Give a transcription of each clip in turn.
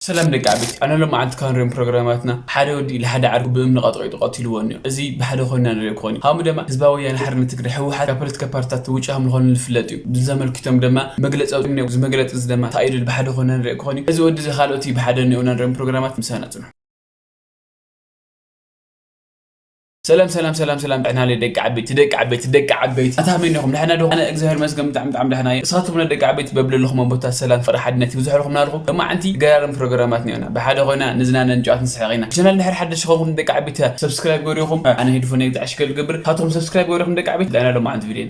ሰላም ደቂ ዓበይቲ፣ ኣነ ሎማዓንቲ ካብ ንሪኦም ፕሮግራማትና ሓደ ወዲ ንሓደ ዓርኩ ብእምኒ ቀጥቂጡ ቀቲልዎ እኒኦ። እዚ ብሓደ ኮይና ንሪኦ ክኾን እዩ። ከምኡ ድማ ህዝባዊ ወያነ ሓርነት ትግራይ ህወሓት ካብ ፖለቲካ ፓርትታት ውጭ ከም ዝኾኑ ዝፍለጥ እዩ። ብዘመልክቶም ድማ መግለፂ ኣውፂኦም እኒኦ። እዚ መግለፂ እዚ ድማ ተኣይዱ ብሓደ ኮይና ንሪኦ ክኾን እዩ። እዚ ወዲ እዚ ካልኦት ብሓደ እኒኦ ንሪኦም ፕሮግራማት ምሳና ፅንሑ። ሰላም ሰላም ሰላም ሰላም፣ ጥዕና ለይ ደቂ ዓበይቲ ደቂ ዓበይቲ ደቂ ዓበይቲ ኣታ መን ኢኹም? ደሕና ዶ? ኣነ እግዚኣብሔር ይመስገን ብጣዕሚ ብጣዕሚ ደሕና እየ። ንስኻትኩም እውን ደቂ ዓበይቲ በብለለኹም ቦታ ሰላም ፍቕሪ ሓድነት ይብዝሐልኩም እናልኩ ሎማዓንቲ ገራርም ፕሮግራማት እኒኦና። ብሓደ ኮይና ንዝናነ ንጫወት ንስሕቕ ኢና። ቻናል ድሕሪ ሓደሽ ዝኾንኩም ደቂ ዓበይቲ ሰብስክራይብ ገሪኹም ኣነ ሄድፎን ነይ ተዕሽከ ልገብር ካትኩም ሰብስክራይብ ገሪኹም ደቂ ዓበይቲ ልዕና ሎማዓንቲ ቪድዮ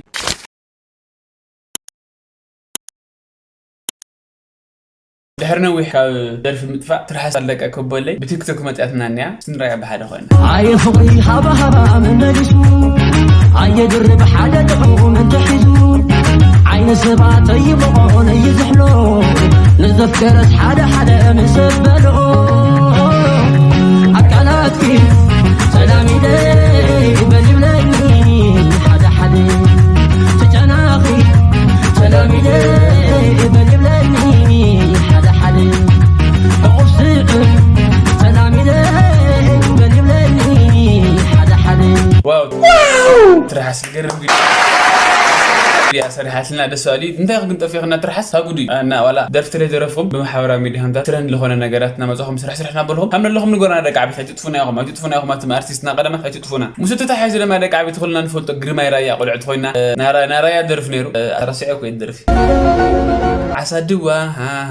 ድሕሪ ነዊሕ ካብ ደርፊ ምጥፋእ ትርሓስ ኣለቀ ከቦለይ ብቲክቶክ መፅያትና እኒኣ። ስንራያ ብሓደ ኮይና ኣየ ፍቕሪ ሃባ ሃባ መመሊሱ ኣየ ድርብ ሓደ ጥዑም እንተሒዙ ዓይኒ ሰባት ኣይበቕዖን እዩ ዝሕሎ ንዘፍቀረስ ሓደ ሓደ ምስ በልኦ ኣቃላትኪ ሰላም ኢለ በል ይብለኒ ሓደ ሓደ ትጨናኺ ሰላም ኢለ በል ይብለኒ ሓደ ሓደ ብቑፍ ስቕ ሰላም ኢለ በል ይብለኒ ሓደ ሓደ ዋው ትርሓስ ገርም ቪድዮ እያ ሰሪሓትና ደስ በሃሊ። እንታይ ክንጠፊኽና ትርሓስ ካብ ጉዱ እዩ። እና ዋላ ደርፊ ተለይ ደረፍኩም ብማሕበራዊ ሚዲያ ከምታ ትረንድ ዝኾነ ነገራት እናመጻኹም ስራሕ ስራሕ እናበልኹም ከም ዘለኹም ንገሩና ደቂ ዓበይቲ ኣይትጥፉና ኢኹም ኣይትጥፉና ኢኹም ኣቱም ኣርቲስትና ቀደማት ኣይትጥፉና። ምስ እቲ ተታሒዙ ድማ ደቂ ዓበይቲ ኩልና ንፈልጦ ግርማይ ራያ ቆልዕቲ ኮይና ናይ ራያ ደርፊ ነይሩ። ረሲዐ እኮ ደርፊ ዓሳ ድዋ ሃሃ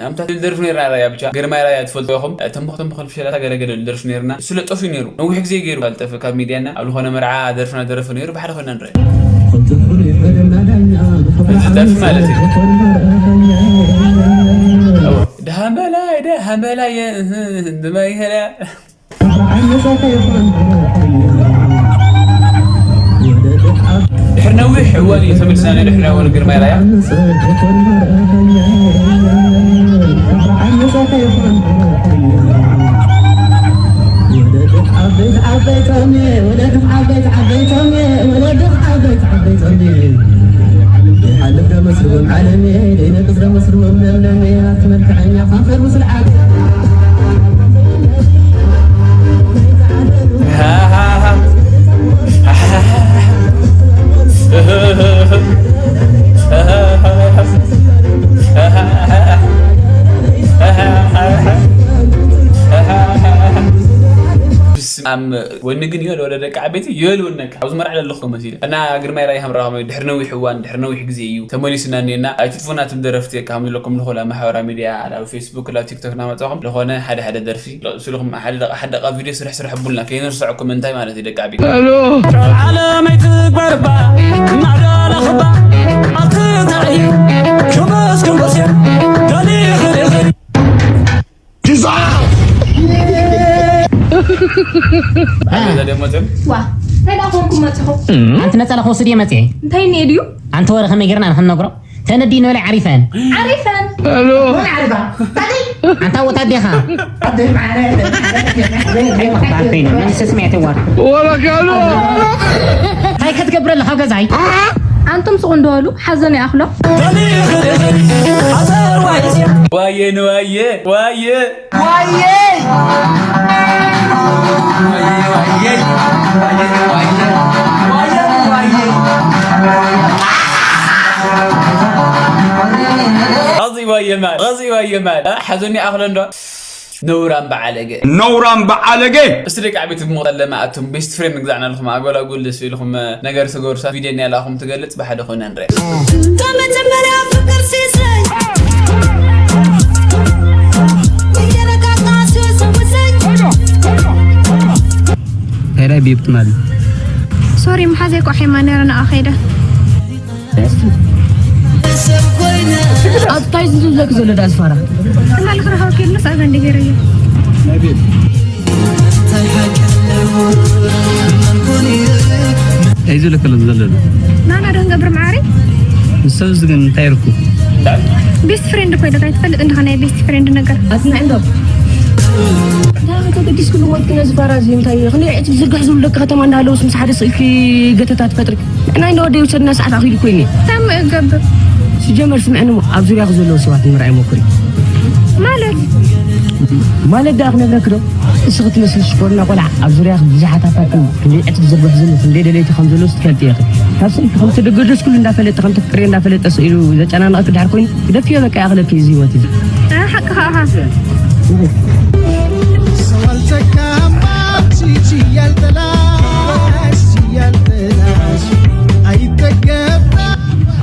ኣምታት ደርፊ ነይርና ራያ ብቻ ግርማይ ራያ ትፈልጦ ኢኹም። ተንበኽ ተንበኽ ልፍሸላታ ገለገለ ደርፊ ነይርና እሱ ለጠፉ ነይሩ ነዊሕ ግዜ ገይሩ ካልጠፈ ካብ ሚድያና ኣብ ዝኾነ መርዓ ደርፍና ደረፈ ነይሩ ብሓደ ኮይና ንረአ። ደርፊ ማለት እዩ። ደሃን በላይ ደሃን በላይ እህ፣ እንድማይ ሄዳ ድሕሪ ነዊሕ እዋን እዩ ተመልስና ናይ ድሕሪ ወን ግርማይ ራያ ወኒ ግን ይበል ወደ ደቂ ዓበይቲ ይበል ወነካ ኣብዚ መርዓ ዘለኹ መሲለ እና ግርማይ ራይ ሃምራ ድሕሪ ነዊሕ እዋን ድሕሪ ነዊሕ ግዜ እዩ ተመሊሱና እኒና ኣይትጥፉና ትም ደረፍቲ ካብ ዘለኩም ንኹላ ማሕበራዊ ሚድያ ናብ ፌስቡክ ናብ ቲክቶክ እናመፃኹም ዝኾነ ሓደ ሓደ ደርፊ ስልኹም ሓደ ደቂ ሓደ ደቂ ቪድዮ ስራሕ ስራሕ ቡልና ከይንርስዐኩም እንታይ ማለት እዩ ደቂ ዓበይቲ ዓለመይ ትግበርባ እናደለኽባ ኣብቲ እንታይ እዩ ክመስክን በስዮ ደሊኽልኽል ዋ እንታይ ዳ ኮንኩም መፂኹም ኣንቲ ነፀላ ክወስድ እየ መፅአ እንታይ እኒኤ ድዩ ኣንቲ ወረ ከመይ ጌርና ንክንነግሮ ተነዲ ንበላይ ዓሪፈን ዓሪፈን ኣንታ ወታዴኻ ስስሚዕትዋ እንታይ ክትገብረለ ካብ ገዛይ ኣንቱም ስቕ እንደበሉ ሓዘን ይኣኽሎ ዋየ ንዋየ ዋየ ዋየ غزي ويا مال غزي ويا مال حزني اخلندو نوران بعلقه نوران بعلقه እስቲ ደቂ ዓበይቲ ብሞት ኣለማ ኣቱም ቤስት ፍሬንድ ንግዛዕና ኣለኹም ኣጎላጉል ደስ ኢልኹም ነገር ስገሩ ሳ ቪድዮ ኒያ ላኹም ትገልጽ ብሓደ ኮይና ንረ ከመጀመርያ ፍቅር ሲሰይ እየረጋጋ ሲወሰውሰኝ ከይዳ ቢብት ማለት ሶሪ መሓዘይ ቋሕ የማነረ ንኣ ከይደ ኣታይ ዝብለክ ዘሎ ዳስፋራ ትማሊ ክረኸበኪ ኢሉ ሰኣዛ እንደ ገይረዮ እንታይ ዝብለክ ኣሎ ዘሎ ናና ዶ ንገብር መዓሪ ንሰብዚ ግን እንታይ ይርኩ ቤስት ፍሬንድ እኮ ኢለካ ኣይትፈልጥ እንዲኻ ናይ ቤስት ፍሬንድ ነገር ኣትና እንዶ እንታይ ተገዲስክሉ ሞት ክነ ዝፋራ እዚ እንታይ ክንደይ ዕጭ ዝርግሕ ዝብሉ ደቂ ከተማ እንዳሃለውስ ምስ ሓደ ስእልኪ ገተታ ትፈጥሪ ንሕና እንደ ወደይ ውሰድና ሰዓት ኣኺሉ ኮይኒ ታም እገብር ሲጀመር ስምዕኒ ኣብ ዙርያኹ ዘለዉ ሰባት ንምርኣይ ሞክሪ ማለት ማለት ደኣ ክነግረኪ ዶ? እስኺ ትመስሊ ሽኮርና ቆልዓ ኣብ ዙርያኺ ብዙሓት ኣፋትን ክንደይ ዕጥፍ ዝርብሕ ዘሎ ክንደይ ደለይቲ ከም ዘለዉ ትፈልጢ ኢኺ። ካብ ስልኪ ከም ተደገደስኩሉ እንዳፈለጠ ከም ተፍቅርዮ እንዳፈለጠ ስኢሉ ዘጨናንቐኪ ድሓር ኮይኑ ግደፍዮ በቃ ይኣኽለኪ እዚ ህይወት እዚ። ሓቅኻ ኢኻ።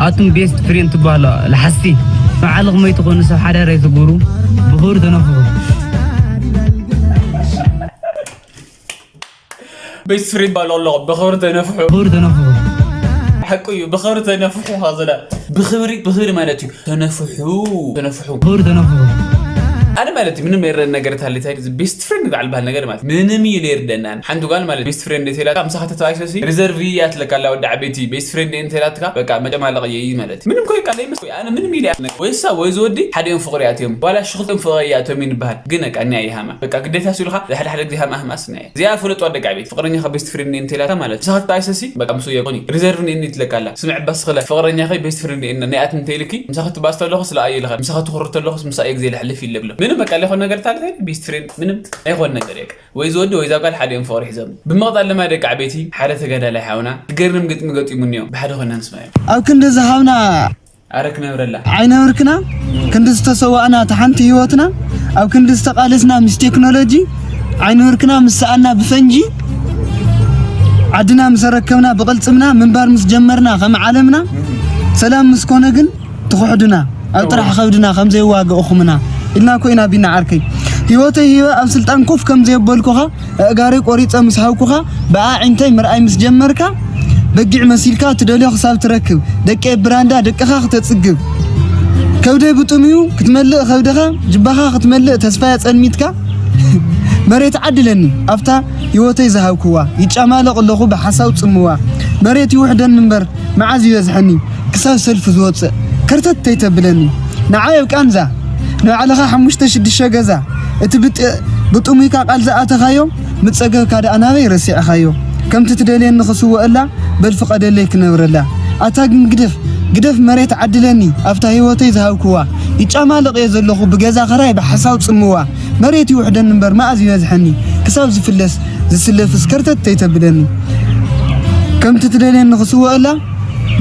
ኣቱም ቤስት ፍሬንድ ትበሃሉ ለሓስቲ ንባዕልኹም ኣይትኾኑ ሰብ ሓዳር ኣይትግበሩ ብኽብሪ ተነፍሑ። ቤስት ፍሬንድ ባሉ ኣለኹ ብኽብሪ ተነፍሑ። ብኽብሪ ተነፍሑ። ሓቁ እዩ ብኽብሪ ተነፍሑ። ኸዘላ ብኽብሪ ብኽብሪ ማለት እዩ። ተነፍሑ ተነፍሑ። ብኽብሪ ተነፍሑ። ኣነ ማለት እዩ ምንም የረን ነገር ታሊታይ ቤስት ፍሬንድ በዓል በሃል ነገር ማለት ምንም እዩ ለይርደናን ሓንቲ ጓል ማለት ቤስት ፍሬንድ እንተላ ምሳኻ ተተባይሰሲ ሪዘርቭ እያ ትለካ ኣላ ወዲ ዓበይቲ ቤስት ፍሬንድ እንተላትካ በቃ መጨማለቕ እየ ማለት ምንም ኮይ ቃል ይምስ ኣነ ምንም ኢለ ኣነ ወይሳ ወይ ዝወዲ ሓደ እዮም ፍቕሪ ኣትዮም ዋላ ሽኽልቶም ፍቕሪ ኣትዮም ይንበሃል ግን በቃ እኒኣ ይሃማ በቃ ግዴታ ሲሉኻ ሓደ ሓደ ግዜ ሃማ ሃማ ስናየ እዚኣ ፍለጥ ወደቂ ዓበይቲ ፍቕረኛኻ ቤስት ፍሬንድ እንተላታ ማለት ምሳኻ ተተባይሰሲ በቃ ምስ የኮኒ ሪዘርቭ ንእኒ ትለካ ኣላ ስምዕ ባስኽለ ፍቕረኛኸይ ቤስት ፍሬንድ እነ ናይኣት እንተይልኪ ምሳኻ ትባስ ተለኹ ስለ ኣየ ኢልኻ ምሳኻ ትኹርር ተለኹስ ምሳ እየ ግዜ ለሕልፍ ይለብሎ ምንም በቃ ለይኮን ነገር ታልታይ ቤስት ፍሬንድ ምንም ኣይኮን ነገር የቅ ወይ ዝወዲ ወይ ዛብ ቃል ሓደ እዮም ፍቕሪ ሒዞም ብምቕጣል ድማ ደቂ ዓበይቲ ሓደ ተጋዳላይ ሓውና ዝገርም ግጥሚ ገጢሙኒ እዮም ብሓደ ኮይና ንስማዮ ኣብ ክንዲ ዝሃብና ኣረ ክነብረላ ዓይነብርክና ክንዲ ዝተሰዋእና እታ ሓንቲ ህይወትና ኣብ ክንዲ ዝተቓለስና ምስ ቴክኖሎጂ ዓይነብርክና ምስ ሰኣና ብፈንጂ ዓድና ምስ ኣረከብና ብቕልፅምና ምንባር ምስ ጀመርና ከም ዓለምና ሰላም ምስ ኮነ ግን ትኹሕዱና ኣብ ጥራሕ ኸብድና ከም ዘይዋግእኹምና ኢልና ኮይና ቢና ዓርከይ ህይወተይ ሂበ ኣብ ስልጣን ኮፍ ከም ዘየበልኩኻ ኣእጋረይ ቆሪፀ ምስ ሃብኩኻ ብኣዒንተይ ምርኣይ ምስ ጀመርካ በጊዕ መሲልካ ትደልዮ ክሳብ ትረክብ ደቂ ብራንዳ ደቅኻ ክተፅግብ ከብደይ ብጥምዩ ክትመልእ ከብድኻ ጅባኻ ክትመልእ ተስፋ የፀልሚትካ መሬት ዓድለኒ ኣብታ ህይወተይ ዝሃብክዋ ይጫማለቕ ኣለኹ ብሓሳብ ፅምዋ መሬት ይውሕደኒ እምበር መዓዝ ይበዝሐኒ ክሳብ ሰልፊ ዝወፅእ ከርተት ተይተብለኒ ንዓይ ኣብቃንዛ ንባዕልኻ ሓሙሽተ ሽዱሽተ ገዛ እቲ ብጥሙይካ ቃል ዝኣተኻዮ ምፀገብካ ደኣ ናበይ ረሲዕኻዮ ከምቲ ትደልየኒ ክስወእላ በል ፍቐደለይ ክነብረላ ኣታ ግን ግደፍ ግደፍ መሬት ዓድለኒ ኣብታ ህይወተይ ዝሃብክዋ ይጫማለቕ እየ ዘለኹ ብገዛ ኸራይ ብሓሳብ ፅምዋ መሬት ይውሕደኒ እምበር መኣዝ ይበዝሐኒ ክሳብ ዝፍለስ ዝስለፍስ ከርተት ተይተብለኒ ከምቲ ትደልየኒ ክስወእላ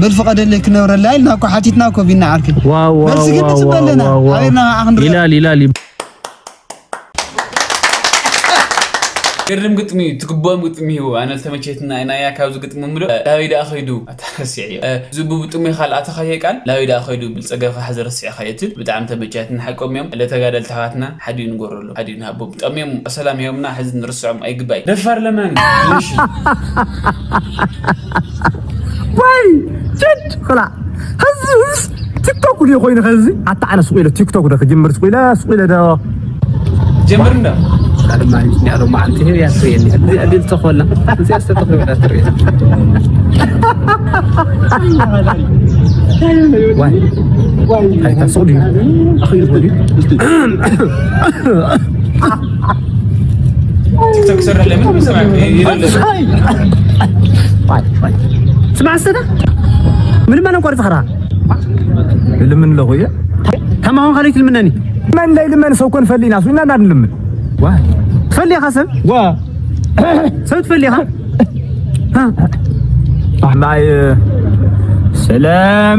በል ፍቐደለይ ክነብረላ ኢልና እኮ ሓቲትና እኮ ቢና ዓርከይ ዋው ዋው በልሲ ግን ዋው ንፅበ ኣለና ዋው ዋው። ሓቢርና ከዓ ክንድረስ ይላል ይላል ይብ- ግርም ግጥሚ እዩ ትግብኦም ግጥሚ እዩ ኣነ ዝተመቸትና ናያ ካብዚ ግጥሚ ምሎ ዳበይ ደኣ ኸይዱ ኣታረሲዕ እዩ ዝቡ ብጥሚ ካልኣተኻየ ቃል ላበይ ደኣ ኸይዱ ብልፀገብ ካሕ ዝረስዕ ኸየትል ብጣዕሚ ተመቻትና ሓቆም እዮም ለተጋደልቲ ኣሕዋትና ሓዲኡ ንጎረሎም ሓዲኡ ንሃቦም ጠምዮም ሰላም ሂቦምና ሕዚ ንርስዖም ኣይግባይ ደፋር ለማኒ እሺ ወይ ጭድ ክላ ሕዚ ቲክቶክ ድዩ ኮይኑ ከዚ ኣታ ኣነ ስቁ ኢለ ቲክቶክ ዶ ክጅምር ስቁ ኢለ ስቁ ኢለ ዶ ጀምር እንዳ ካልማ ያለው ማዓንቲ ይሄ ያስየኒ እዚ ዕድል ተኾላ እዚ ያስተተኾላ ትርኢት ዋይ ኣይታ ስቁ ድዩ ኣኺሉ ድዩ ቲክቶክ ክሰርሕ ለምን ሰማዕ ይለለ ስማዕ ስተታ ምንም ኣነ ቆርጽ ኸራ ልምን ኣለኹ እየ ከማኹን ካልእ ትልምነኒ መን ለይልመን ሰብ ኮን ፈሊና ሱና እንዳንልምን ዋ ትፈሊ ኢኻ ሰብ ዋ ሰብ ትፈሊ ኢኻ ማይ ስለ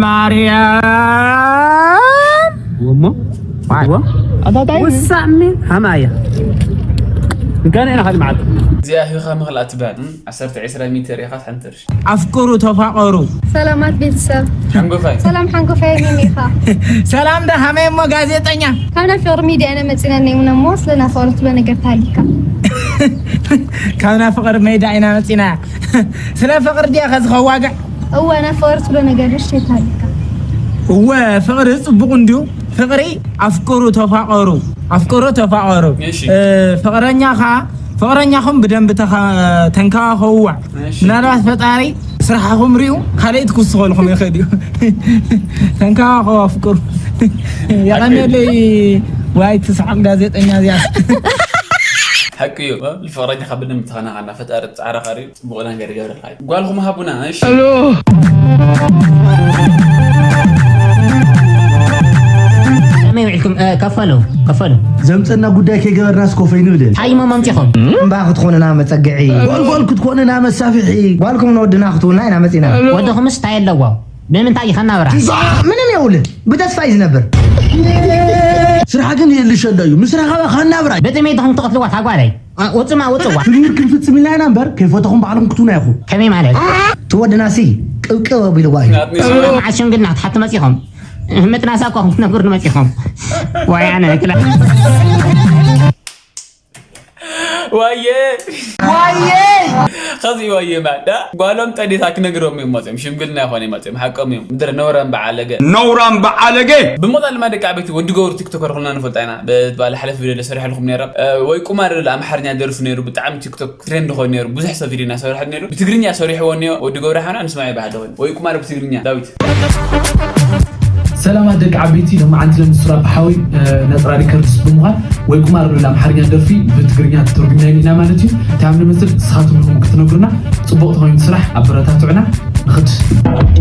ማርያም ወሞ ውሳሚ ሃማ እያ እንካነ ኢና ካልእ መዓልቲ እዚኣ ሂኻ ምኽላእ ትበሃል ዓሰርተ ዕስራ ሚተር ኢኻ ትሓንተር ኣፍቅሩ ተፋቐሩ። ሰላማት ቤተሰብ ሓንጎፋይ ሰላም ሓንጎፋይ ነን ኢኻ ሰላም ዶ ሃመይ እሞ ጋዜጠኛ ካብ ናይ ፍቕሪ ሚድያ ኢና መፂና ነይሙና እሞ ስለ ናይ ፍቕሪ ትብሎ ነገር ተሃሊካ ካብ ናይ ፍቕሪ ሜዳ ኢና መፂና ስለ ፍቕሪ ድያ ከዚ ከዋግዕ እወ ናይ ፍቕሪ ትብሎ ነገር ንእሽተይ ተሃሊካ እወ ፍቕሪ ፅቡቕ እንድዩ ፍቕሪ ኣፍቅሩ ተፋቐሩ ኣፍቅሩ ተፋቐሩ ፍቕረኛኻ ፍቕረኛኹም ብደንቢ ተንከባኸብዋ ምናልባት ፈጣሪ ስራሕኹም ሪኡ ካልእ ትኩስኸልኹም ይኽእል እዩ ተንከባኸቡ ኣፍቅሩ የቐነለይ ዋይ ትስዓም ጋዜጠኛ እዚኣ ሓቂ እዩ ፍቕረኛኻ ብደንቢ ተኸናኸና ፈጣሪ ፃዕራኻ ሪኡ ፅቡቕ ነገር ይገብረልካ እዩ ጓልኹም ሃቡና እሺ ክም- እ፣ ከፈሉ ከፈሉ። ዘምፀና ጉዳይ ከይገበርናስ ኮፍ ኣይንብልን። እንታይ እሞ መምፂኹም? እምባ ክትኾንና መፀግዒ፣ ጎልጎል ክትኮንና መሳፍሒ፣ ጓልኩም ንወድና ክትውና ኢና መፂና። ወድኹምስ እንታይ ኣለዎ? ብምንታይ እዩ ከናብራ? ምንም የውልን፣ ብተስፋ እዩ ዝነብር። ስራሕ ግን የልሸሎ እዩ፣ ምስ ረኸበ ከናብራ። ብጥሜት ዲኹም ትቐትልዋ ታጓለይ? አ፣ ውፅማ ውፅዋ። ትምህር ክንፍፅም ኢልና ኢና እምበር ከይፈተኹም ባዕልኹም ክትውና ኢኹም። ከመይ ማለት? ትወድናሲ ቅብቅብ ኣቢልዋ እዩ። መዓስ ሽምግልና ክትሓቱ መፂኹም? ምጥናሳ እኮ ክትነግሩኒ መፂኹም። ዋያነ ክላ- ዋየ ዋየ ኸዚ ዋየ ማዳ ጓሎም ጠዲታ ክነግሮም እዮም መፅኦም። ሽምግልና ይኾነ መፅኦም። ሓቆም እዮም። ምድረ ነውራም በዓለገ። ነውራም በዓለገ። ብሞጣ ልማ ደቂ ዓበይቲ ወዲ ገብሩ ቲክቶከር ኩልና ንፈልጣ ኢና። ብባለ ሓለፍ ቪድዮ ሰሪሐልኩም ነይረ። እ፣ ወይ ቁማር ዝብል ኣምሓርኛ ደርፊ ነይሩ። ብጣዕሚ ቲክቶክ ትሬንድ ኮይኑ ነይሩ። ብዙሕ ሰብ ቪድዮ እናሰረሐ ነይሩ። ብትግርኛ ሰሪሕዎ እኒኦ ወዲ ገብሩ ሓና ንስማዒ ባህሊ ኮይኑ። ወይ ቁማር ብትግርኛ ዳዊት። ሰላማት ደቂ ዓበይቲ፣ ሎማዓንቲ ለምስራ ብሓዊ ነፅራ ሪከርድስ ብምዃን ወይ ቁማር ንብል ኣምሓርኛ ደርፊ ብትግርኛ ተተርጉምና ኢና ማለት እዩ። እንታይ ንመስል ንስኻትኩም ኢኹም ክትነግሩና። ፅቡቕ ተኾይኑ ስራሕ ኣበረታትዑና። ንኽድ።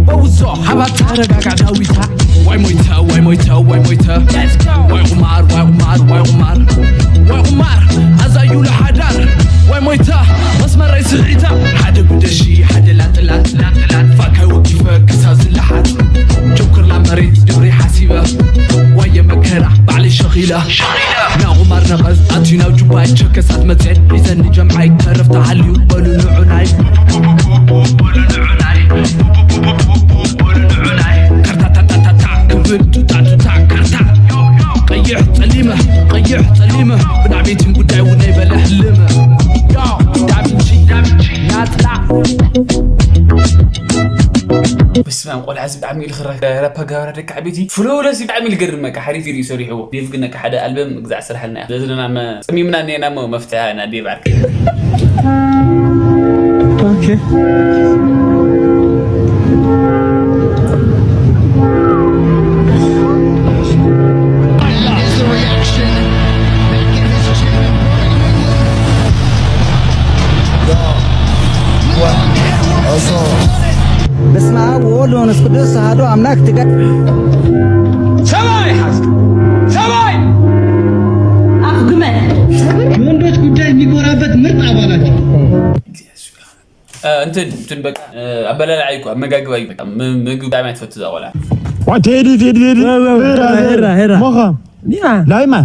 በውዞ ሓባታ ተረጋጋ ዳዊታ ዋይ ሞይተ ዋይ ሞይተ ዋይ ሞይተ ዋይ ቁማር ዋይ ቁማር ዋይ ቁማር ዋይ ቁማር ኣዛዩ ለሓዳር ዋይ ሞይተ መስመረይ ስሒተ ሓደ ጉደሺ ሓደ ላጥላጥ ፋካይ ወኪፈ ክሳብ ዝለሓት ጆክር ላብ መሬት ድብሪ ሓሲበ ዋየ መከራ ባዕለይ ሸኺለ ናብ ቁማር ነቐዝ ኣትዩ ናብ ጁባይ ቸከሳት መፅኤን ሒዘኒ ጀምዓይ ተረፍ ተሃልዩ በሉ ንዑናይ ካርታ ታታታታ ክብል ቱታ ቱታ ካርታ ቀይሕ ጸሊመ ቀይሕ ጸሊመ ብናዕቤትን ጉዳይ እውን ኣይበለ ህልመ ያው ዳቪንቺ ናጥላ በስመ ኣብ ቆልዓ እዚ ብጣዕሚ ኢሉ ክረከ ረፓ ጋብራ ደቂ ዓበይቲ ፍሎለስ ብጣዕሚ ኢሉ ገርመካ ሓሪፍ ቪድዮ ሰሪሕዎ ዴቭ ግን ነካ ሓደ ኣልበም ግዛዕ ስራሕልና ኢና ዘለና ጸሚምና እኒአና እሞ መፍትሒ ኢና ዴቭ ዓርከይ በስመ ኣብ ወወልድ ወመንፈስ ቅዱስ ኣሐዱ ኣምላክ ትጋ ሰብኣይ ሓዝ ሰብኣይ ኣፍ ግመል የወንዶች ጉዳይ የሚኮራበት ምርጥ አባላችን እንትን እንትን በቃ አበላላዕ እኮ አመጋግባ በቃ ምግብ ዳማ ትፈቱ ዛቆላ ቴዲ ቴዲ ቴዲ ሄራ ሄራ ሞኻ ላይማ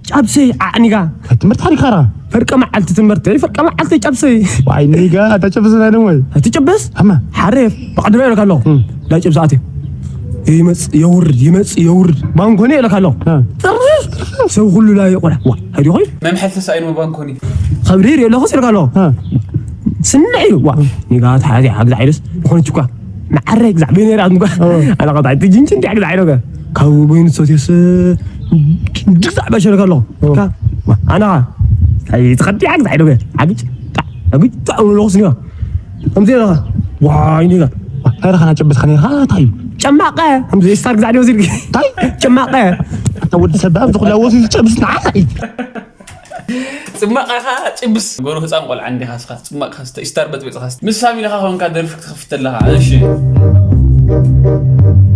ጫብሰይ ዓዕኒጋ ትምህርት ታሪክ ኸራ ፈርቀ መዓልቲ ትምህርተይ ፈርቀ መዓልቲ ጫብሰይ ዋይ ኒጋ ተጨብስ ናይ ደሞ ትጨበስ ኣማ ሓሬፍ ብቐድመ ኢለካ ኣለኹ ዳይ ጭብሳት ይመጽ የውርድ ይመጽ የውርድ ባንኮኒ ኢለካ ኣለኹ ጥርፍ ሰብ ኩሉ ላይ ቆላ ዋ ሀዲ ኾይ መምሐል ተሳኢኑ ባንኮኒ ከብዲ ይርኢ ኣለኹ ኢልካ ኣለኹ ስንዕ ኢሉ ዋ ኒጋ ተሓዚ ሓግዝ ዓይደስ ዝኾነች እኳ ንዓረይ ግዛዕ በይነይ ርኣት ምኳ ኣነ ኸታ እቲ ጅንጭ እንዲያ ግዛዕ ኢሎገ ካብ በይኑ ሰትዮስ ድግዛዕ በሸልከ ኣለኹ ኣነ ኸዓ ትኸዲ ግዛዕ ኢሎገ ዓግጭ ዓግጭ ኣለኹ ስኒዋ ከምዚ ኢለኻ ዋይ ኒጋ ታይረኻ ናጨበስካ ነርካ እንታይ እዩ ጨማቐ ከምዚ ስታር ግዛዕ ዲወዚድ እንታይ ጨማቐ ኣታ ወዲ ሰብ ኣብ ዝኹላ ወሲዱ ጨብስ ንዓኻ እዩ ጽማቕኻ ጭብስ ጎሩ ህፃን ቆልዓ እንዲኻ ስኻ ጽማቕኻ ስተ ስታር በጥቢጥኻ ምስ ፋሚሊኻ ኮንካ ደርፊ ክትኸፍት ኣለኻ እሺ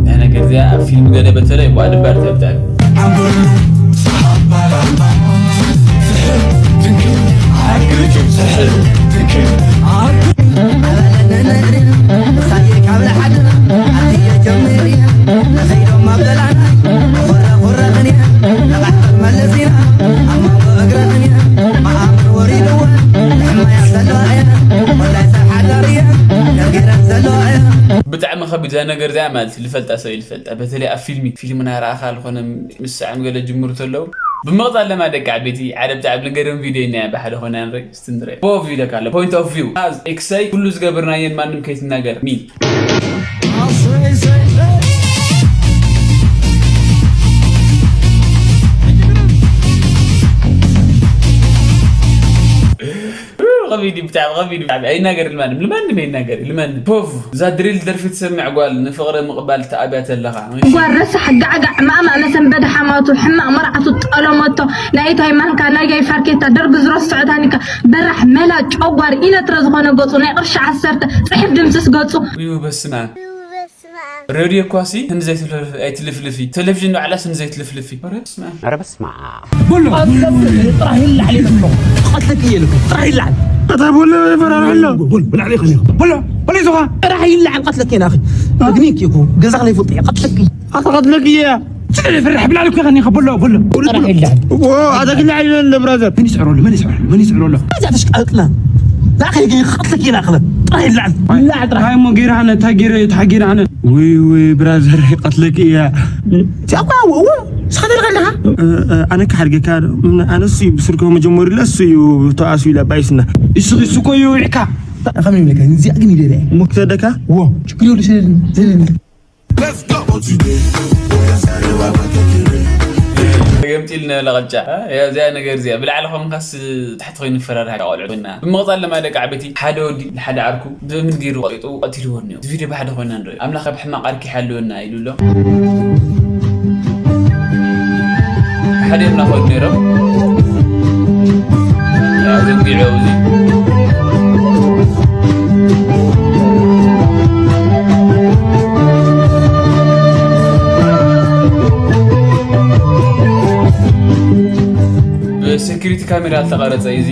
ናይ ነገር እዚኣ ኣብ ፊልም ገለ በተለይ ዋ ድባር ተብታል ብጣዕሚ ከቢድ እዛ ነገር እዚኣ ማለት ልፈልጣ ሰብ ልፈልጣ በተለይ ኣብ ፊልሚ ፊልም ናይ ረኣኻ ዝኾነ ምስዕም ገለ ጅምሩ ተለዉ ብምቕፃል ለማ ደቂ ዓበይቲ ሓደ ብጣዕሚ ንገርም ቪድዮ ኢና ብሓደ ኾነ ንርኢ እስቲ ንርኢ ቦ ቪድዮ ካለ point of view as ኤክሰይ ኩሉ ዝገብርናየን ማንም ከይትናገር ሚል ኸቢድ እዩ ብጣዕሚ ኸቢድ እዩ ብጣዕሚ ኣይናገር ልማንም ልማንም ኣይናገር ልማንም ፖቭ እዛ ድሪል ደርፊ ትሰምዕ ጓል ንፍቕሪ ምቕባል ተኣብያ ተለኻ ጓል ረሳሕ ጋዕጋዕ ማእማእ መሰንበዲ ሓማቱ ሕማቕ መርዓቱ ጠለመቶ ናይ ኢታይ ማንካ ናይ ጋይ ፋርኬታ ደርጊ ዝረስዖ ታኒካ በራሕ መላ ጨጓር ኢነትረ ዝኾነ ገፁ ናይ ቅርሺ ዓሰርተ ፅሒፍ ድምስስ ገፁ እዩ በስመ ኣብ ሬድዮ እኳሲ ክንዲ ዘይትልፍልፊ ኣይትልፍልፊ፣ ቴሌቪዥን ባዕላስ ክንዲ ዘይትልፍልፊ። ኧረ በስመ ኣብ። ኧረ በስመ ኣብ። በሎ። ጥራሕ ይላዓል ኢለ እኮ። ክቐትለኪ እየ ኢለ እኮ። ጥራሕ ይላዓል። እንታይ በሎ ይፈራርሕ ኣሎ? በሎ፣ ብላዕሊ ይኸኒ። በሎ፣ በሎ ይዞኻ። ጥራሕ ይላዓል፣ ቀትለኪ እየ ናኺ። እግኒ እኮ ገዛ ከለይ ፍልጥ እየ፣ ቀትለኪ። ኣታ ቀትለኪ እየ። ስለ ፍርሕ ብላዕሊ እኮ ይኸኒ፣ በሎ፣ በሎ። ጥራሕ ይላዓል። ኦ፣ ኣታ ግን ይላዓል ኢለ ብራዘር። መን ይስዕሮ ኣሎ? መን ይስዕሮ ኣሎ? መን ይስዕሮ ኣሎ? እዛ ተሽቃጥላ። ናኺ ግን ክቐትለኪ እየ ናኺ። ጥራሕ ይላዓል። ይላዓል ጥራሕ። ሃይ እሞ ገይረ ኣነ፣ እንታይ ገይረ፣ እንታይ ገይረ ኣነ? ውይ፣ ውይ፣ ብራዘር፣ ይቐትለኪ እያ። እዚኣ እኮ፣ እዎ፣ እዎ፣ ንስኻ ትደልኻ ኣለኻ? እ፣ እ፣ ኣነ ክሓድገካ፣ ኣነ እሱ እዩ ብስልኮ መጀመሩ ኢለ፣ እሱ እዩ ተዋእሱ ኢለ ኣባይስና። እሱ፣ እሱ እኮ እዩ ውዒካ። ከመይ ኢለካ? እዚኣ ግን ይደልያ። እሞ ክሰደካ? እዎ፣ ችግር የብሉ፣ ሰደድኒ፣ ሰደድኒ። ገምጢልና ለቐጫ። እ፣ እዚኣ ነገር እዚኣ። ብላዕሊ ኾንካስ ታሕቲ ኮይኑ ይፈራርሓ ቆልዑ ኮይና። ብምቕጻል ድማ ደቂ ዓበይቲ፣ ሓደ ወዲ ንሓደ ዓርኩ ብእምን ገይሩ ቀጢጡ ቀቲልዎ እኒኦ። እዚ ቪድዮ ብሓደ ኮይና ንሪኦ። ኣምላኽ ኣብ ሕማቕ ዓርኪ ይሓልወና ኢሉ ኣሎ። ሓደ እዮም እናኸዱ ነይሮም። ያው ዘንጊዑ ኣብዚ። ብሴኩሪቲ ካሜራ ዝተቐረጸ እዩ እዚ።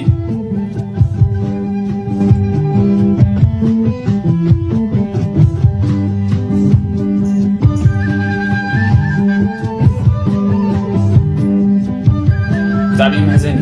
ብጣዕሚ መሕዘኒ።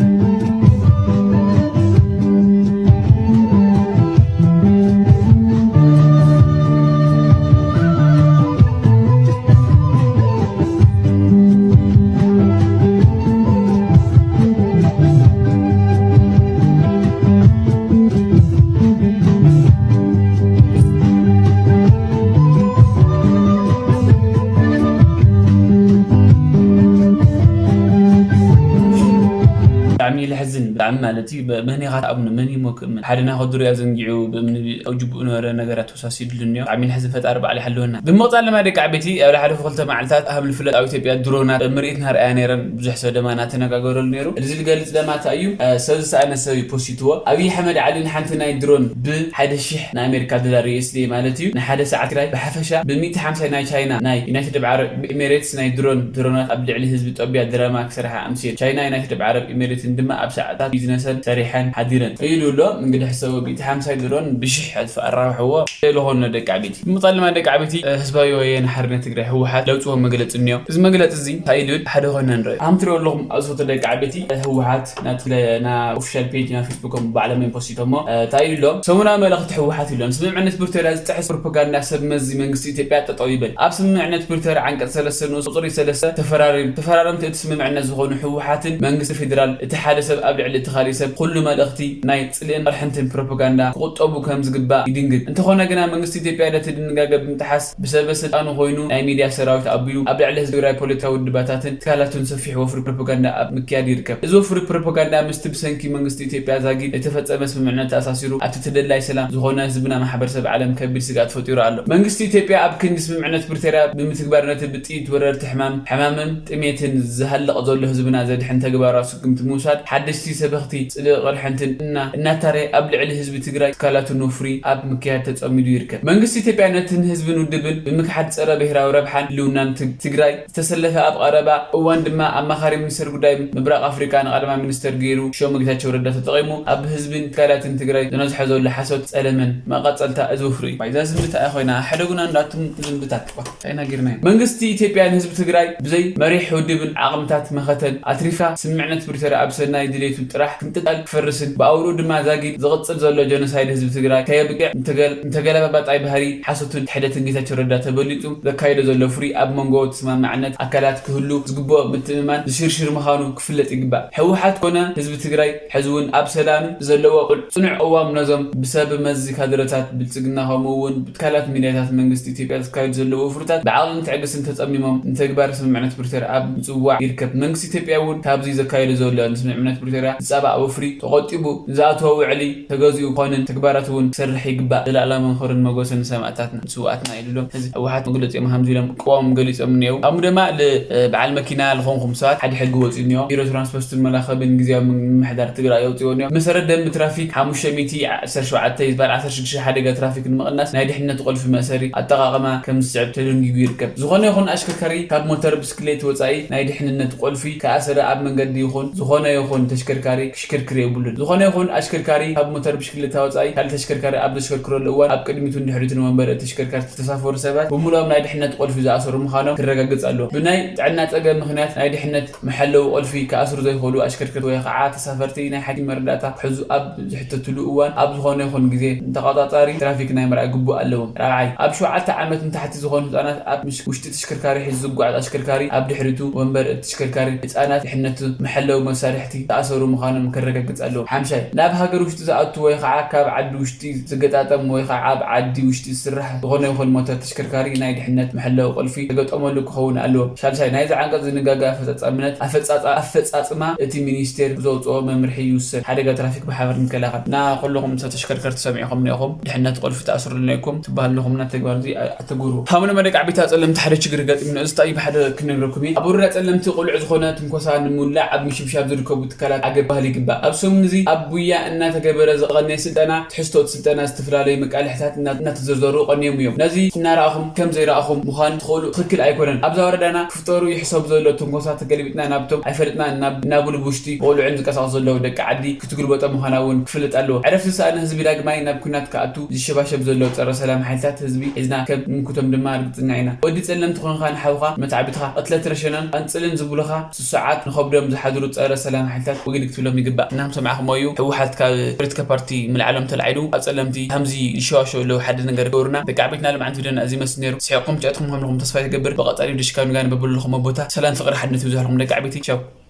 ብጣዕሚ ለሕዝን፣ ብጣዕሚ ማለት እዩ። መን ኢኻ ትኣምኖ? መን እዩ ሞ ክእምን? ሓደ ናይ ከድሩ እያ ዘንጊዑ፣ ብእምኒ ኣብ ጅቡኡ ነበረ ነገራት ተወሳሲድሉ እኒኦ። ብጣዕሚ ለሕዝን፣ ፈጣሪ ባዕሉ ይሓልወና። ብምቕጻል ድማ ደቂ ዓበይቲ፣ ኣብ ዝሓለፉ ክልተ መዓልታት ከም ዝፍለጥ ኣብ ኢትዮጵያ ድሮናት ምርኢት እናርኣያ ነይረን። ብዙሕ ሰብ ደማ እናተነጋገረሉ ነይሩ። እዚ ዝገልጽ ደማ እንታይ እዩ? እ፣ ሰብ ዝሰኣነ ሰብ እዩ ፖስቲትዎ። ኣብይ ኣሕመድ ዓሊ ንሓንቲ ናይ ድሮን ብሓደ ሺሕ ናይ ኣሜሪካ ዶላር፣ ዩ ኤስ ዲ ኤ ማለት እዩ፣ ንሓደ ሰዓት ትግራይ ብሓፈሻ ብሚእቲ ሓምሳ ናይ ቻይና፣ ናይ ዩናይትድ ዓረብ ኤሚሬትስ ናይ ድሮን ድሮናት ኣብ ልዕሊ ህዝቢ ጦብያ ድራማ ክሰርሓ ኣምስየን። ቻይና፣ ዩናይትድ ዓረብ ኤሚሬትን ድማ ኣብ ሰዓታት ቢዝነሰን ሰሪሐን ሓዲረን ኢሉ ኣሎ። እንግዲህ ሕሰቦ፣ ሚእቲ ሓምሳ ድሮን ብሽሕ ዕጽፊ ኣራብሕዎ። ልኾነ ደቂ ዓበይቲ። ብምቕጻል ድማ ደቂ ዓበይቲ፣ እ፣ ህዝባዊ ወያነ ሓርነት ትግራይ ህወሓት ለውፅዎ መግለፂ እኒኦ። እዚ መግለፂ እዚ እንታይ ኢሉ? ሓደ ኮይና ንሪኦ። ከም ትሪኦ ኣለኹም፣ ኣብዚ ፎቶ ደቂ ዓበይቲ፣ እ፣ ህወሓት ናቲ ለ-፣ ና ኦፊሻል ፔጅ ና ፌስቡኮም ባዕሎም እዮም ፖስቲቶሞ። እ፣ እንታይ ኢሉ ኣሎ? ሰሙናዊ መልእኽቲ ህወሓት ኢሉ ኣሎ። ስምምዕነት ፕሪቶርያ ዝጥሕስ ፕሮፓጋንዳ ሰብ መዚ መንግስቲ ኢትዮጵያ ጠጠው ይበል። ኣብ ስምምዕነት ፕሪቶርያ ዓንቀፅ ሰለስተ ንኡስ ቁፅሪ ሰለስተ ተፈራሪም-፣ ተፈራረምቲ እቲ ስምምዕነት ዝኾኑ ህወሓትን መንግስቲ ፌዴራል፣ እቲ ሓደ ሰብ ኣብ ልዕሊ እቲ ካሊእ ሰብ ኩሉ መልእኽቲ ናይ ፅልእን ቅርሕንትን ፕሮፓጋንዳ ክቑጠቡ ከም ዝግባእ ይድንግግ። እንተኾነ ግና መንግስቲ ኢትዮጵያ ነቲ ድንጋገ ብምጥሓስ ብሰበ ስልጣኑ ኮይኑ ናይ ሚድያ ሰራዊት ኣቢሉ ኣብ ልዕሊ ህዝቢ ትግራይ ፖለቲካዊ ውድባታትን ትካላቱን ሰፊሕ ወፍሪ ፕሮፓጋንዳ ኣብ ምክያድ ይርከብ። እዚ ወፍሪ ፕሮፓጋንዳ ምስቲ ብሰንኪ መንግስቲ ኢትዮጵያ ዛጊድ ዝተፈጸመ ስምምዕነት ተኣሳሲሩ ኣብቲ ተደላይ ሰላም ዝኾነ ህዝብና ማሕበረሰብ ዓለም ከቢድ ስግኣት ፈጢሩ ኣሎ። መንግስቲ ኢትዮጵያ ኣብ ክንዲ ስምምዕነት ፕሪቶርያ ብምትግባር ነቲ ብጥይት ወረርቲ ሕማም፣ ሕማምን ጥሜትን ዝሃልቕ ዘሎ ህዝብና ዘድሕን ተግባራዊ ስጉምቲ ምውሳድ ሓደሽቲ ሰበኽቲ ጽልኢ ቅርሕንትን እና-፣ እናታረየ ኣብ ልዕሊ ህዝቢ ትግራይ ትካላቱ ንፍሪ ኣብ ምክያድ ተጸሚዱ ይርከብ። መንግስቲ ኢትዮጵያ ነትን ህዝብን ውድብን ብምክሓድ ጸረ ብሄራዊ ረብሓን ህልውናን ትግ-፣ ትግራይ ዝተሰለፈ፣ ኣብ ቀረባ እዋን ድማ ኣማኻሪ ሚኒስተር ጉዳይ ምብራቕ ኣፍሪቃ ንቀዳማይ ሚኒስተር ገይሩ ሾሙ ጌታቸው ረዳ ተጠቒሙ ኣብ ህዝብን ትካላትን ትግራይ ዝነዝሖ ዘሎ ሓሶት ጸለመን መቐጸልታ እዚ ወፍሪ እዩ። እዛ ዝምብታ እያ ኮይና፣ ሕደጉና እንዳቱም ዝምብታት። ተናጊርና ኢና። መንግስቲ ኢትዮጵያ ንህዝቢ ትግራይ ብዘይ መሪሕ ውድብን ዓቕምታት መኸተን ኣትሪፋ፣ ስምምዕነት ፕሪቶርያ ኣብ ሰናይ ድሌቱ ጥራሕ ክምጥጣል ክፈርስን ብኣውርኡ ድማ ዛጊድ ዝቕጽል ዘሎ ጀኖሳይድ ህዝቢ ትግራይ ከየብቅዕ እንተገል-፣ እንተገለባባጣይ ባህሪ ሓሶትን ሕደትን ጌታቸው ረዳ ተበሊጡ ዘካይዶ ዘሎ ፍሪ ኣብ መንጎ ተስማማዕነት ኣካላት ክህሉ ዝግብኦ ምትእምማን ዝሽርሽር ምዃኑ ክፍለጥ ይግባእ። ህወሓት ኮነ ህዝቢ ትግራይ ሕዚ እውን ኣብ ሰላም ብዘለዎ ቁል-፣ ጽኑዕ ቅዋም ነዞም ብሰብ መዚ ካድረታት ብልጽግና ከምኡ እውን ብትካላት ሚድያታት መንግስቲ ኢትዮጵያ ዝካየዱ ዘለዉ ወፍርታት ብዓቕልን ትዕግስትን ተጸሚሞም ንተግባር ስምምዕነት ፕሪቶርያ ኣብ ምጽዋዕ ይርከብ። መንግስቲ ኢትዮጵያ እውን ካብዚ ዘካየዶ ዘሎ ንስምምዕነት ፕሪቶርያ ዝፀባእ ወፍሪ ተቆጢቡ ንዝኣተወ ውዕሊ ተገዚኡ ክኾንን ተግባራት እውን ክሰርሕ ይግባእ። ዘላእላማዊ ክብርን መጎስን ንሰማእታትና ንስውኣትና ኢሉ ኣሎ። ሕዚ ህወሓት መግለፂኦም ሃምዚ ኢሎም ቅዋም ገሊፆም እኒአው። ከምኡ ድማ ል- በዓል መኪና ዝኾንኩም ሰባት ሓደ ሕጊ ወፂኡ እኒኦ። ቢሮ ትራንስፖርትን መላኸብን ግዜያዊ ምምሕዳር ትግራይ ኣውፂኦ እኒኦ። መሰረት ደንብ ትራፊክ ሓሙሽተ ሚእቲ ዓሰርተ ሸውዓተ ይዝባል ዓሰርተ ሽዱሽተ ሓደጋ ትራፊክ ንምቕናስ ናይ ድሕነት ቁልፊ መእሰሪ ኣጠቓቕማ ከም ዝስዕብ ተደንጊጉ ይርከብ። ዝኾነ ይኹን ኣሽከርካሪ ካብ ሞተር ብስክሌት ወፃኢ ናይ ድሕንነት ቁልፊ ከኣሰረ ኣብ መንገዲ ይኹን ዝኾነ ይኹን ተሽከርካሪ ክሽክርክር የብሉን። ዝኾነ ይኹን ኣሽከርካሪ ካብ ሞተር ብሽክሌታ ወፃኢ ካልእ ተሽከርካሪ ኣብ ዘሽከርክረሉ እዋን ኣብ ቅድሚቱን ድሕሪቱን ወንበር እቲ ተሽከርካሪ ዝተሳፈሩ ሰባት ብምሉኦም ናይ ድሕነት ቁልፊ ዝኣሰሩ ምዃኖም ክረጋግፅ ኣለዎ። ብናይ ጥዕና ፀገም ምኽንያት ናይ ድሕነት መሐለዊ ቁልፊ ክኣስሩ ዘይኽእሉ ኣሽከርከርቲ ወይ ከዓ ተሳፈርቲ ናይ ሓኪም መረዳእታ ክሕዙ ኣብ ዝሕተትሉ እዋን ኣብ ዝኾነ ይኹን ግዜ ንተቆፃፃሪ ትራፊክ ናይ ምርኣይ ግቡእ ኣለዎም። ራብዓይ፣ ኣብ ሸውዓተ ዓመት ንታሕቲ ዝኾኑ ህፃናት ኣብ ምሽ- ውሽጢ ተሽከርካሪ ሒዙ ዝጓዓዝ ኣሽከርካሪ ኣብ ድሕሪቱ ወንበር እቲ ተሽከርካሪ ህፃናት ድሕነቱ መሐለዊ መሳርሕቲ ተኣሰሩ ምዃኖም ከረጋግፅ ኣለዎ። ሓምሻይ፣ ናብ ሃገር ውሽጢ ዝኣቱ ወይ ከዓ ካብ ዓዲ ውሽጢ ዝገጣጠም ወይ ከዓ ኣብ ዓዲ ውሽጢ ዝስራሕ ዝኾነ ይኹን ሞተር ተሽከርካሪ ናይ ድሕነት መሐለዊ ቁልፊ ተገጠመሉ ክኸውን ኣለዎ። ሳልሳይ፣ ናይዚ ዓንቀፅ ዝንጋጋ ኣፈፃፃምነት ኣፈፃፃ ኣፈፃፅማ እቲ ሚኒስቴር ብዘውፅኦ መምርሒ ይውሰን። ሓደጋ ትራፊክ ብሓባር ንከላኸል። እና ኩልኹም ሰብ ተሽከርከርቲ ሰሚዕኹም እኒኹም ድሕነት ቁልፊ ተኣስሩ እኒኹም ትበሃሉ ኣለኹም። እና ተግባር እዚ ኣተግብሩ። ሃሙነ መደቃዕ ቤት ኣፀለምቲ ሓደ ችግር ገጢሙና እዚ እንታይ ብሓደ ክነግረኩም እዩ። ኣብ ወረዳ ፀለምቲ ቁልዕ ዝኾነ ትንኮሳ ንምውላዕ ኣብ ምሽብሻብ ዝርከቡ ትካላት ኣገባህል ይግባእ። ኣብ ሰሙን እዚ ኣብ ጉያ እናተገበረ ዝቐነየ ስልጠና ትሕዝቶ እቲ ስልጠና ዝተፈላለዩ መቃልሕታት እና- እናተዘርዘሩ ቀንዮም እዮም። ነዚ እናረኣኹም ከም ዘይረኣኹም ምዃን ትኽእሉ ትኽክል ኣይኮነን። ኣብዛ ወረዳና ክፍጠሩ ይሕሰቡ ዘለዉ ትንኮሳ ተገልቢጥና ናብቶም ኣይፈለጥና እናብ- እናብሉ ብውሽጢ ቆልዑን ዝንቀሳቐሱ ዘለዉ ደቂ ዓዲ ክትግልበጦ ምዃና እውን ክፍለጥ ኣለዎ። ዕረፍቲ ዝሰኣነ ህዝቢ ዳግማይ ናብ ኩናት ክኣቱ ዝሸባሸብ ዘለዉ ጸረ ሰላም ሓይልታት ህዝቢ ሒዝና ከም ንምክቶም ድማ ርግጽና ኢና። ወዲ ጸለምቲ ኮንካ ንሓውኻ መታዕቢትኻ ቅትለት ረሸናን ቀንጽልን ዝብሉኻ ስሱዓት ንኸብዶም ዝሓድሩ ጸረ ሰላም ሓይልታት ወጊድ ክትብሎም ይግባእ። እናም ሰማዕኹሞ እዩ ህወሓት ካብ ፖለቲካ ፓርቲ ምልዓሎም ተላዒሉ ኣብ ጸለምቲ ከምዚ ዝሸዋሸው ኣለዉ ሓደ ነገር ገበሩና። ደቂ ዓበይትና ልምዓንቲ ቪድዮና እዚ መስል ነይሩ። ስሒቕኩም ጨጥኩም ከምልኹም ተስፋ ይገብር። ብቐጻሊ ድሽካብ ንጋን በብልኹም ቦታ ሰላም ፍቕሪ ሓድነት ይብዛሕልኹም ደቂ ዓበይቲ። ቻው።